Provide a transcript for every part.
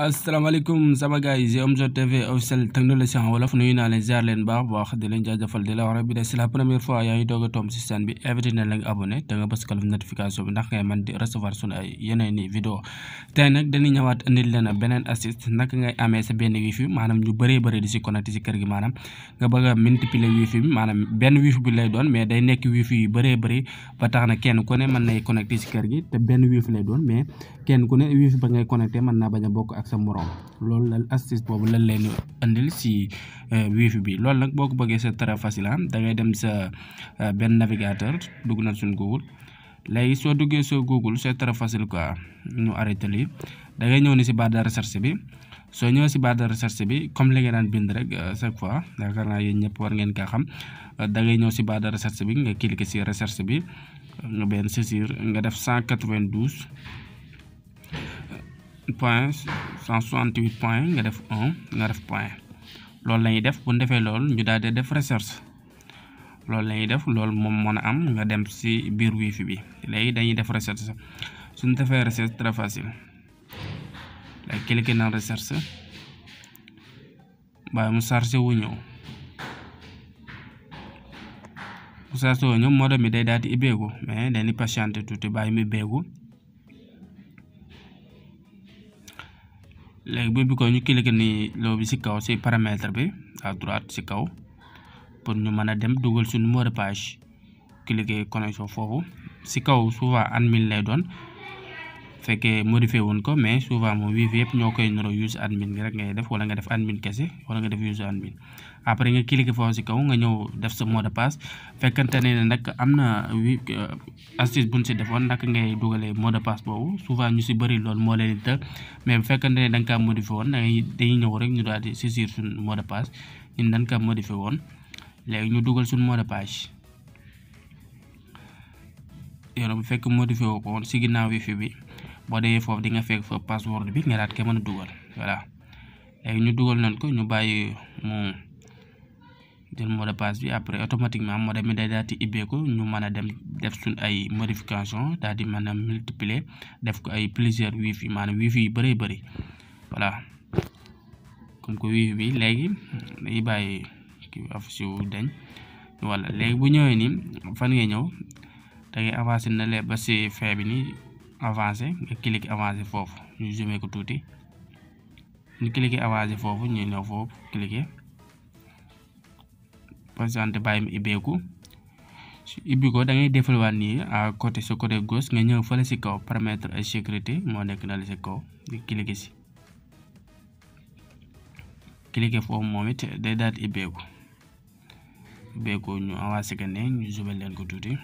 asalaamaaleykum sama gars yi Omzo TV officiel technologie en wolof nuyu naa leen ziar leen baax di leen jaajëfal di la wax rek bi de c'est la première fois yaa ngi doog a tomb si chaîne bi invité na la nga abonné te nga bës ko notification bi ndax ngay man di recevoir sunu ay yeneen i vidéo tey nag dañuy ñëwaat indil leen beneen astuce naka ngay amee sa benn wifi maanaam ñu bëree bëri di si connecté si kër gi maanaam nga bëgg a multiplier wifi bi maanaam benn wifi bi lay doon mais day nekk wifi yu bëree bëri ba tax na kenn ku ne mën nay connecté si kër gi te benn wifi lay doon mais kenn ku ne wifi ba ngay connecté mën naa bañ a bokk ak sa morom loolu la astuce boobu lan leen andil si wifi bi loolu nag boo ko bëggee c'est très facile da ngay dem sa benn navigateur dugg na suñ Google léegi soo duggee sa Google c'est très facile quoi ñu arrêté lii da ngay ñëw ni si barre de recherche bi soo ñëwee si barre de recherche bi comme li nga daan bind rek chaque fois yaakaar naa yéen ñëpp war ngeen kaa xam da ngay ñëw si barre de recherche bi nga cliquer si recherche bi nga benn saisir nga def 192 point 168 point nga def 1 nga def point loolu la ñuy def bu ñu defee loolu ñu daal di def recherche loolu la ñuy def loolu moom mën a am nga dem si biir wifi bi léegi dañuy def recherche suñu defee recherche très facile léegi cliquer na recherche bàyyi mu chargé wu ñëw bu chargé wu ñëw modem bi day daal di ibbeeku mais dañuy patienter tuuti bàyyi mu ibbeeku léegi bu ko ñu cliquer ni loo bi si kaw si paramètre bi à droite si kaw pour ñu mën a dem dugal suñu mot de page cliquer connexion foofu si kaw souvent admin lay doon fekkee modifié woon ko mais souvent moom wifi yëpp ñoo koy nuro use admin gi rek ngay def wala nga def admin kese wala nga def use admin après nga cliquer foofu si kaw nga ñëw def sa mot de passe fekkante ne nag am na astuce buñ si defoon naka ngay dugalee mot de passe boobu souvent ñu si bëri loolu moo leen di tël mais bu fekkante ne da nga kaa modifié woon dañuy ñëw rek ñu daal di saisir suñu mot de passe ñun dañ kaa modifié woon léegi ñu dugal suñu mot de passe yow bu fekk modifié woo ko woon si ginnaaw wifi bi boo dee foofu di nga fekk fa password bi nga daat ko mën a dugal voilà léegi ñu dugal nañ ko ñu bàyyi mu jël mot de passe bi après automatiquement modem mi day daal di ibbeeku ñu mën a dem def suñ ay modification daal di mën a multiplier def ko ay plusieurs wifi maanaam wifi yu bëree bëri voilà comme que wifi bi léegi dañuy bàyyi kii affiché wu dañ wala léegi bu ñëwee nii fan ngay ñëw da ngay avancé na lee ba si fin bi nii avancé nga cliquer avancé foofu ñu zoomé ko tuuti ñu cliquer avancé foofu ñu ñëw foofu cliquer patiente bàyyi mu ibbeeku su ibbi ko da ngay defalwaat nii à côté sa côté gauche nga ñëw fële si kaw paramètre ay sécurité moo nekk na la si kaw nga cliquer si cliquer foofu moom it day daal di ibbeeku ñu avancé ko ne ñu zoomé leen ko tuuti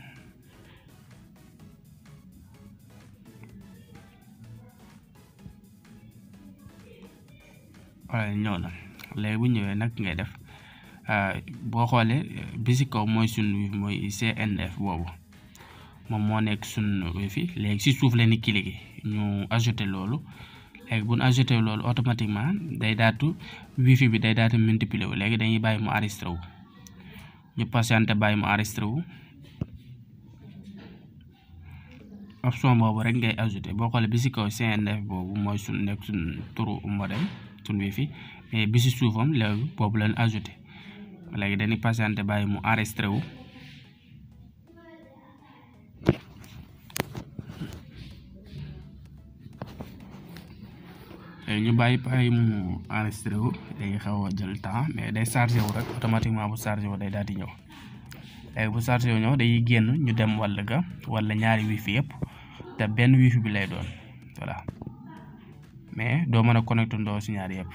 voilà ñëw na léegi bu ñëwee nag ngay def boo xoolee bi si kaw mooy suñ wifi mooy CNF boobu moom moo nekk suñ wifi léegi si suuf leen di cliquer ñu ajouté loolu léegi bu ñu ajouté loolu automatiquement day daatu wifi bi day daatu multiplier wu léegi dañuy bàyyi mu enregistré wu ñu patienté bàyyi mu enregistré wu option boobu rek ngay ajouté boo xoolee bi si kaw CNF boobu mooy suñ nekk suñ turu modem suñ wifi mais bi si suufam léegi boobu lañ ajouté léegi dañuy patienté bàyyi mu enregistré wu léegi ñu bàyyi mu enregistré wu day xaw a jël temps mais day chargé wu rek automatiquement bu chargé wu day daal di ñëw léegi bu chargé wu ñëw day génn ñu dem wala ñaari wifi yëpp te benn wifi bi lay doon voilà mais doo mën a connecté ndoo si ñaari yëpp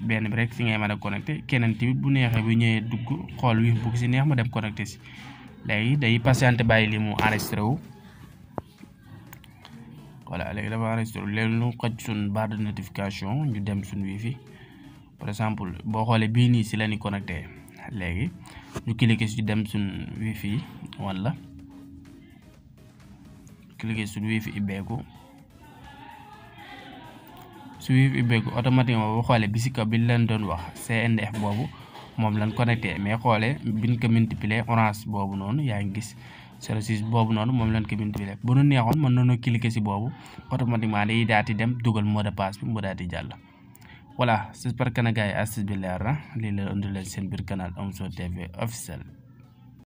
benn bi rek si ngay mën a connecté keneen tamit bu neexee bu ñëwee dugg xool wifi bu si neex ma dem connecté si léegi day patienté bàyyi li mu enregistré wu voilà léegi dafa enregistré wu léegi ñu xoj suñ barre de notification ñu dem suñ wifi par exemple boo xoolee bii nii si la ñuy connecté léegi ñu cliqué si dem suñ wifi wala cliqué suñ wifi ibbeeku su wifi ibbeeku automatiquement boo xoolee bi si kaw bi leen doon wax CNF boobu moom lañ connecté mais xoolee biñ ko multiplier orange boobu noonu yaa ngi gis 06 boobu noonu moom lañ ko bind bi rek bu nu neexoon mën nañoo cliquer si boobu automatiquement day daal di dem dugal mot de passe bi mu daal di jàll. voilà j'espère que na gars yi astuce bi leer na lii la indi leen seen biir canal Omzo TV officiel.